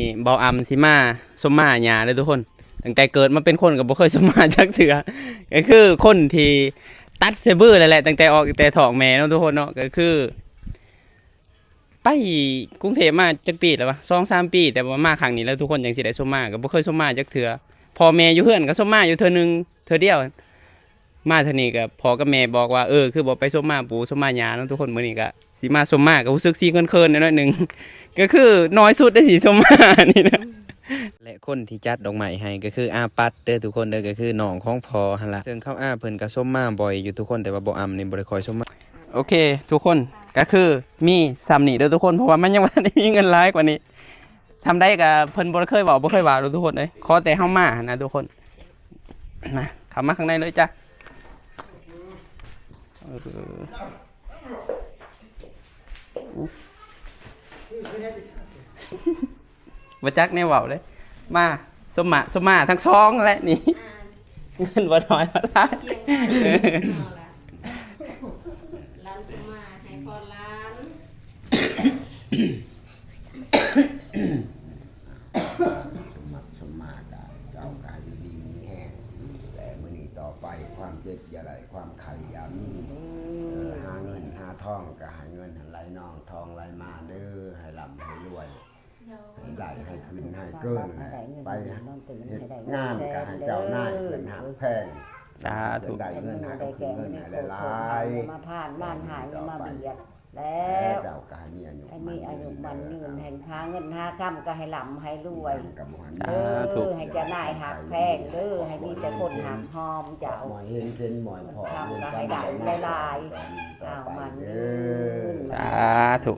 ນີ້ ບ່າວອຳຊິມາສົມມາຍ່າເດີທຸກຄົນ. ຕັ້ງແຕ່ເກີດມາເປັນຄົນກໍບໍ່ເຄີຍສົມມາຈັກເທື່ອ ກໍຄືຄົນທີ່ຕັດໃສ່ບື້ແລ້ວແຫຼະ ຕັ້ງແຕ່ອອກແຕ່ທ້ອງແມ່ເນາະທຸກຄົນເນາະ. ກໍຄືໄປກຸງເທບມາຈັກປີແລ້ວວະ ສອງສາມປີ ແຕ່ວ່າມາຄັ້ງນີ້ແລ້ວທຸກຄົນຈັ່ງຊິໄດ້ສົມມາ ກໍບໍ່ເຄີຍສົມມາຈັກເທື່ອ. ພໍ່ແມ່ຢູ່ເຮືອນກໍສົມມາຢູ່ເທື່ອໜຶ່ງເທື່ອດຽວ. ມາເທື່ອນີ້ກໍພໍ່ກັບແມ່ບອກວ່າ ເອີ ຄືບໍ່ໄປສົມມາປູ່ສົມມາຍ່າເນາະທຸກຄົນ. ມື້ນີ້ກໍຊິມາສົມມາ ກໍຮູ້ສຶກຊິເຂີນໆໜ້ອຍໜຶ່ງ ກໍຄືໜ້ອຍສຸດໄດ້ຊິສົມມານີ້ນະ. ແລະຄົນທີ່ຈັດດອກໄມ້ໃຫ້ກໍຄືອາປັດເດີທຸກຄົນເດີ ກໍຄືນ້ອງຂອງພໍ່ຫັ້ນລະ. ເຊິ່ງເຂົາອາເພິ່ນກໍສົມມາບ່ອຍຢູ່ທຸກຄົນ ແຕ່ວ່າບ່າວອຳນີ້ບໍ່ໄດ້ຄ່ອຍສົມມາ. ໂອເຄທຸກຄົນ ກໍຄືມີສ່ຳນີ້ເດີທຸກຄົນ ເພາະວ່າມັນຍັງບໍ່ທັນໄດ້ມີເງິນຫຼາຍກວ່ານີ້. ສ່ຳໃດກໍເພິ່ນບໍ່ເຄີຍເວົ້າ ບໍ່ເຄີຍວ່າດອກທຸກຄົນເອີຍ ຂໍແຕ່ເຮົາມາຫັ້ນນະທຸກຄົນ. ມາ ເຂົ້າມາຂ້າງໃນເລີຍຈ້າ. ເອີ ບໍ່ຈັກແນວເວົ້າເລີຍ. ມາ ສົມມາ ສົມມາທັງສອງແຫຼະນີ້. ອ່າ ເງິນບໍ່ໜ້ອຍບໍ່ຫຼາຍ ພຽງເທົ່ານັ້ນເອົາລະ. ຫຼານສົມມາໃຫ້ພອນຫຼານ. ສົມມາ ສົມມາ ເຈົ້າກໍຢູ່ດີມີແຮງ ແຕ່ມື້ນີ້ຕໍ່ໄປຄວາມເຈັບຢ່າໄດ້ ຄວາມໄຂ້ຢ່າມີ. ເອີ ຫາເງິນຫາທອງກໍໃຫ້ເງິນຫັ້ນໄຫຼນອງທອງໄຫຼມາເດີ ໃຫ້ລ່ຳໃຫ້ລວຍ ໃຫ້ໄດ້ໃຫ້ຂຶ້ນໃຫ້ເກີນແຫຼະ. ໄປເຮັດງານກໍໃຫ້ເຈົ້ານາຍເພິ່ນຮັກແພງ ສາທຸ ເພິ່ນໄດ້ເງິນໃຫ້ກໍຂຶ້ນເງິນໃຫ້ຫຼາຍໆ. ມາຜ່ານມານຫາຍມາບຽດ ແລ້ວເຈົ້າກໍໃຫ້ມີອາຍຸ ໃຫ້ມີອາຍຸໝັ້ນຍືນ ໃຫ້ຫາເງິນຫາຄຳກໍໃຫ້ລ່ຳໃຫ້ລວຍ ສາທຸ ເອີ ໃຫ້ເຈົ້ານາຍຮັກແພງເດີ ໃຫ້ມີແຕ່ຄົນຮັກຫອມເຈົ້າ ໝ້ອຍເຮັງເຂັນໝ້ອຍພໍ້ ຄຳກໍໃຫ້ໄດ້ຫຼາຍໆ ເອົາໝັ້ນຍືນ ສາທຸ.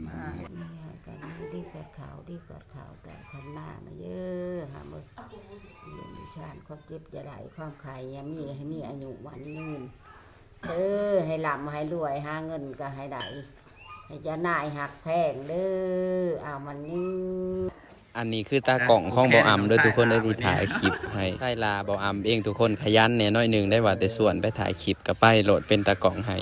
ມາ ມີຫາກັນ ດີກອດເຂົ້າ ດີກອດເຂົ້າ ແຕ່ຄັນມາ ມາເດີ ຫາເບິ່ງ ຢູ່ຊານ ຄວາມເຈັບຢ່າໄດ້ ຄວາມໄຂ້ຢ່າມີ ໃຫ້ມີອາຍຸໝັ້ນຍືນ ເອີ ໃຫ້ລ່ຳໃຫ້ລວຍ ຫາເງິນກໍໃຫ້ໄດ້ ໃຫ້ເຈົ້ານາຍຮັກແພງເດີ ເອົາໝັ້ນຍືນ. ອັນນີ້ຄືຕາກ້ອງຂອງບ່າວອຳເດີທຸກຄົນເດີ ທີ່ຖ່າຍຄລິບໃຫ້ ໃຊ້ລາບ່າວອຳເອງທຸກຄົນ ຂະຫຍັນແດ່ໜ້ອຍໜຶ່ງໄດ໋ ວ່າແຕ່ຊວນໄປຖ່າຍຄລິບກໍໄປໂລດ ເປັນຕາກ້ອງໃຫ້.